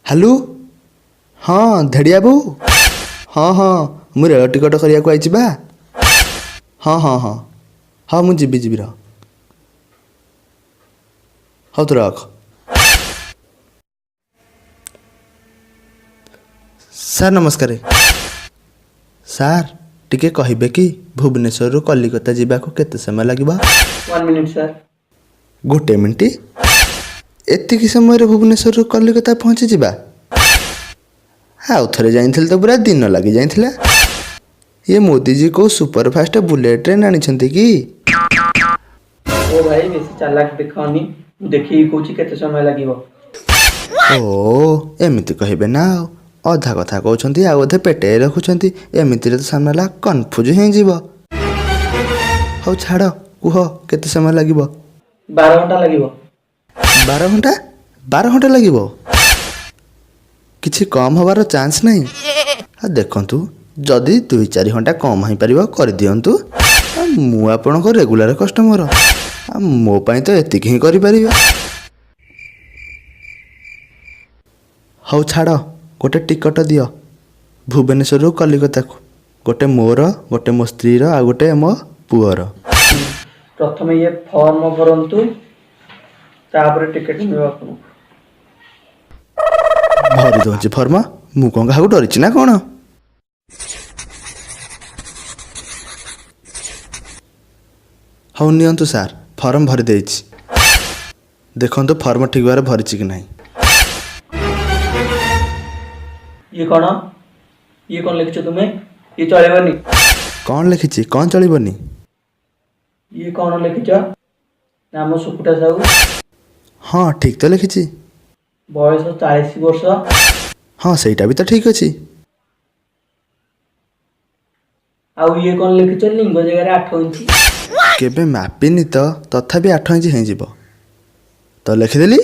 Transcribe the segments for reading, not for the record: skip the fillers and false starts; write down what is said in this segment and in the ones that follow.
Hello, ହଁ ଧେଡ଼ିଆ ବୋଉ। ହଁ ହଁ, ମୁଁ ରେଳ ଟିକଟ କରିବାକୁ ଆଇଛି ବା। ହଁ ହଁ ହଁ ହଁ, ମୁଁ ଯିବି ଯିବି, ରହ। ହଉ ତୁ ରଖ। ସାର୍ ନମସ୍କାର। ସାର୍ ଟିକେ କହିବେ କି ଭୁବନେଶ୍ୱରରୁ କଲିକତା ଯିବାକୁ କେତେ ସମୟ ଲାଗିବ? 1 minute sir. ଗୋଟେ ମିନିଟ୍? ଏତିକି ସମୟରେ ଭୁବନେଶ୍ୱରରୁ କଲିକତା ପହଞ୍ଚିଯିବା? ଆଉ ଥରେ ଯାଇଥିଲି ତ ପୁରା ଦିନ ଲାଗି ଯାଇଥିଲା। ଇଏ ମୋଦିଜୀ କେଉଁ ସୁପରଫାଷ୍ଟ ବୁଲେଟ୍ ଟ୍ରେନ୍ ଆଣିଛନ୍ତି କି? ଓ ଭାଇ, ବେଶୀ ଚାଲାକ ଦେଖାଅନି, ମୁଁ ଦେଖିକି କହୁଛି କେତେ ସମୟ ଲାଗିବ। ଓ ଏମିତି କହିବେ ନା, ଆଉ ଅଧା କଥା କହୁଛନ୍ତି ଆଉ ଅଧେ ପେଟରେ ରଖୁଛନ୍ତି। ଏମିତିରେ ତ ସାମ୍ନାଲା କନଫ୍ୟୁଜ୍ ହେଇଯିବ। ହଉ ଛାଡ଼, କୁହ କେତେ ସମୟ ଲାଗିବ? 12 ଘଣ୍ଟା ଲାଗିବ। 12 ଘଣ୍ଟା? 12 ଘଣ୍ଟା ଲାଗିବ? କିଛି କମ୍ ହେବାର ଚାନ୍ସ ନାହିଁ? ଆଉ ଦେଖନ୍ତୁ, ଯଦି 2 4 ଘଣ୍ଟା କମ୍ ହେଇପାରିବ କରିଦିଅନ୍ତୁ। ଆଉ ମୁଁ ଆପଣଙ୍କ ରେଗୁଲାର କଷ୍ଟମର, ଆଉ ମୋ ପାଇଁ ତ ଏତିକି ହିଁ କରିପାରିବେ। ହଉ ଛାଡ଼, ଗୋଟେ ଟିକଟ ଦିଅ ଭୁବନେଶ୍ୱରରୁ କଲିକତାକୁ। ଗୋଟେ ମୋର, ଗୋଟେ ମୋ ସ୍ତ୍ରୀର, ଆଉ ଗୋଟେ ମୋ ପୁଅର। ପ୍ରଥମେ ଇଏ ଫର୍ମ ଭରନ୍ତୁ, ତାପରେ ଟିକେଟ ମିଳିବ ଆପଣଙ୍କୁ। ଭରି ଦେଉଛି ଫର୍ମ, ମୁଁ କ'ଣ କାହାକୁ ଡରିଛି ନା କ'ଣ? ହଉ ନିଅନ୍ତୁ ସାର୍, ଫର୍ମ ଭରି ଦେଇଛି। ଦେଖନ୍ତୁ ଫର୍ମ ଠିକ୍ ଭାବରେ ଭରିଛି କି ନାହିଁ। ଇଏ କ'ଣ? ଇଏ କ'ଣ ଲେଖିଛ ତୁମେ? ଇଏ ଚଳିବନି। କ'ଣ ଲେଖିଛି? କ'ଣ ଚଳିବନି? ଇଏ କ'ଣ ଲେଖିଛ? ନାମ ସୁକୁଟା ସାହୁ। ହଁ, ଠିକ୍ ତ ଲେଖିଛି। ବୟସ 40 ବର୍ଷ। ହଁ, ସେଇଟା ବି ତ ଠିକ୍ ଅଛି। ଆଉ ଇଏ କ'ଣ ଲେଖିଛ? ଲିଙ୍ଗ ଜାଗାରେ 8 ଇଞ୍ଚ। କେବେ ମାପିନି ତ, ତଥାପି 8 ଇଞ୍ଚ ହେଇଯିବ ତ ଲେଖିଦେଲି।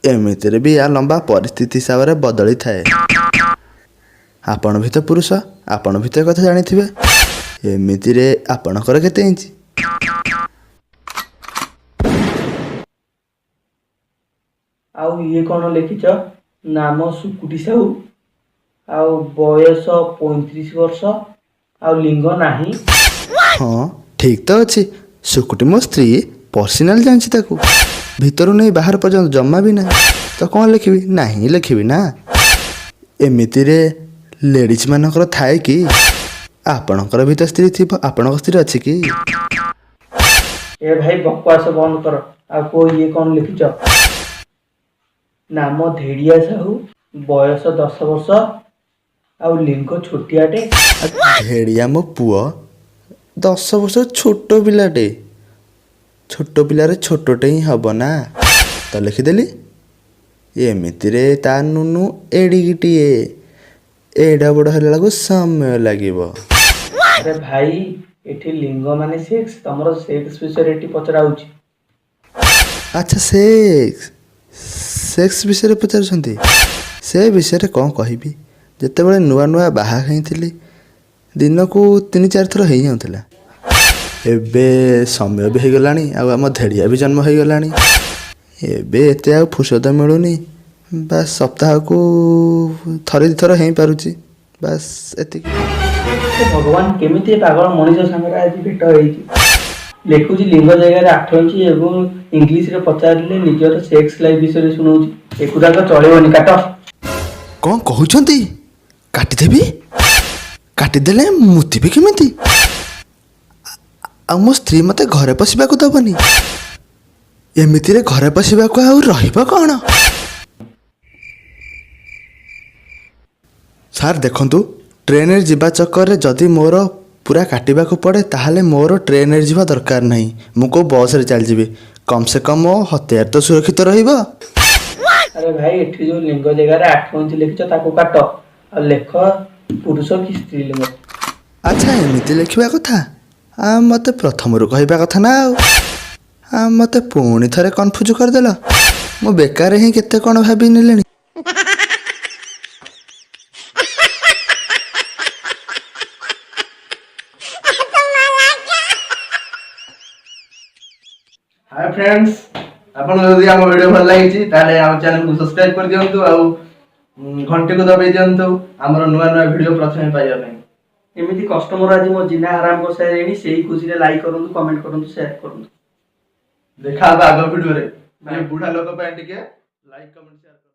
ଏମିତିରେ ବି ୟା ଲମ୍ବା ପରିସ୍ଥିତି ହିସାବରେ ବଦଳିଥାଏ। ଆପଣ ବି ତ ପୁରୁଷ, ଆପଣ ବି ତ ଏ କଥା ଜାଣିଥିବେ। ଏମିତିରେ ଆପଣଙ୍କର କେତେ ଇଞ୍ଚ? ଆଉ ଇଏ କ'ଣ ଲେଖିଛ? ନାମ ସୁକୁଟି ସାହୁ, ଆଉ ବୟସ 35 ବର୍ଷ, ଆଉ ଲିଙ୍ଗ ନାହିଁ। ହଁ, ଠିକ୍ ତ ଅଛି। ସୁକୁଟି ମୋ ସ୍ତ୍ରୀ, ପର୍ସନାଲ ଜାଣିଛି ତାକୁ। ଭିତରୁ ନେଇ ବାହାର ପର୍ଯ୍ୟନ୍ତ ଜମା ବି ନାହିଁ ତ କ'ଣ ଲେଖିବି? ନାହିଁ ଲେଖିବି ନା। ଏମିତିରେ ଲେଡ଼ିଜ୍ ମାନଙ୍କର ଥାଏ କି? ଆପଣଙ୍କର ବି ତ ସ୍ତ୍ରୀ ଥିବ, ଆପଣଙ୍କ ସ୍ତ୍ରୀ ଅଛି କି? ଏ ଭାଇ, ବକବାସ ବନ୍ଦ କର ଆଉ କୁହ ଇଏ କ'ଣ ଲେଖିଛ? ନାମ ଧେଡ଼ିଆ ସାହୁ, ବୟସ 10 ବର୍ଷ, ଆଉ ଲିଙ୍ଗ ଛୋଟିଆଟେ। ଧେଡ଼ିଆ ମୋ ପୁଅ, 10 ବର୍ଷ, ଛୋଟ ପିଲାଟେ। ଛୋଟ ପିଲାରେ ଛୋଟଟେ ହିଁ ହବ ନା, ତ ଲେଖିଦେଲି। ଏମିତିରେ ତା ନୁନୁ ଏଡ଼ିକିଟିଏ, ଏଡ଼ା ବଡ଼ ହେଲା ବେଳକୁ ସମୟ ଲାଗିବ। ଆରେ ଭାଇ, ଏଠି ଲିଙ୍ଗ ମାନେ ସେକ୍ସ, ତମର ସେକ୍ସ ବିଷୟରେ ଏଠି ପଚରା ହଉଛି। ଆଚ୍ଛା, ସେକ୍ସ ବିଷୟରେ ପଚାରୁଛନ୍ତି। ସେ ବିଷୟରେ କ'ଣ କହିବି, ଯେତେବେଳେ ନୂଆ ନୂଆ ବାହା ହେଇଥିଲି ଦିନକୁ 3 4 ଥର ହେଇଯାଉଥିଲା। ଏବେ ସମୟ ବି ହେଇଗଲାଣି ଆଉ ଆମ ଧେଡ଼ିଆ ବି ଜନ୍ମ ହେଇଗଲାଣି। ଏବେ ଏତେ ଆଉ ଫୁର୍ସତ ମିଳୁନି। ବାସ୍ ସପ୍ତାହକୁ ଥରେ 2 ଥର ହେଇପାରୁଛି, ବାସ୍ ଏତିକି। ଏ ଭଗବାନ, କେମିତି ଏ ପାଗଳ ମଣିଷ ସାଙ୍ଗରେ ଆଜି ଭେଟ ହେଇଛି? ଲେଖୁଛି ଲିଙ୍ଗ ଜାଗାରେ 8 ଇଞ୍ଚ ଏବଂ ଇଂଲିଶରେ ପଚାରିଲେ ନିଜର ସେକ୍ସ ଲାଇଫ୍ ବିଷୟରେ ଶୁଣଉଛି। ଏଗୁଡ଼ାକ ଚଳିବନି, କାଟ। କ'ଣ କହୁଛନ୍ତି? କାଟିଦେବି? କାଟିଦେଲେ ମୁତିବି କେମିତି? ଆଉ ମୋ ସ୍ତ୍ରୀ ମୋତେ ଘରେ ପଶିବାକୁ ଦେବନି। ଏମିତିରେ ଘରେ ପଶିବାକୁ ଆଉ ରହିବ କ'ଣ? ସାର୍ ଦେଖନ୍ତୁ, ଟ୍ରେନରେ ଯିବା ଚକ୍କରରେ ଯଦି ମୋର ପୁରା କାଟିବାକୁ ପଡ଼େ ତାହେଲେ ମୋର ଟ୍ରେନରେ ଯିବା ଦରକାର ନାହିଁ, ମୁଁ କେଉଁ ବସ୍ରେ ଚାଲିଯିବି। କମ୍ ସେ କମ୍ ମୋ ହତିଆର ତ ସୁରକ୍ଷିତ ରହିବ। ଆରେ ଭାଇ, ଏଠି ଯୋଉ ଲିଙ୍ଗ ଜାଗାରେ 8 ଇଞ୍ଚ ଲେଖିଛ ତାକୁ କାଟ, ଆଉ ଲେଖ ପୁରୁଷ କି ସ୍ତ୍ରୀ ଲିଙ୍ଗ। ଆଚ୍ଛା, ଏମିତି ଲେଖିବା କଥା? ଆଉ ମୋତେ ପ୍ରଥମରୁ କହିବା କଥା ନା। ଆଉ ମୋତେ ପୁଣି ଥରେ କନଫ୍ୟୁଜ୍ କରିଦେଲ। ମୁଁ ବେକାର ହିଁ କେତେ କ'ଣ ଭାବି ନେଲିଣି। ହାଏ ଫ୍ରେଣ୍ଡସ୍, ଆପଣଙ୍କୁ ଯଦି ଆମ ଭିଡ଼ିଓ ଭଲ ଲାଗିଛି, ତାହେଲେ ଆମ ଚ୍ୟାନେଲକୁ ସବସ୍କ୍ରାଇବ କରିଦିଅନ୍ତୁ ଆଉ ଘଣ୍ଟିକୁ ଦବାଇ ଦିଅନ୍ତୁ ଆମର ନୂଆ ନୂଆ ଭିଡ଼ିଓ ପ୍ରଥମେ ପାଇବା ପାଇଁ। ଏମିତି କଷ୍ଟମର ଆଜି ମୋ ଜିନା ଆରାମ କରିସାରିଲେଣି। ସେଇ ଖୁସିରେ ଲାଇକ୍ କରନ୍ତୁ, କମେଣ୍ଟ କରନ୍ତୁ, ସେୟାର କରନ୍ତୁ। ଦେଖା ହବା ଆଗ ଭିଡ଼ିଓରେ। ବୁଢା ଲୋକ ପାଇଁ ଟିକେ ଲାଇକ୍, କମେଣ୍ଟ, ସେୟାର।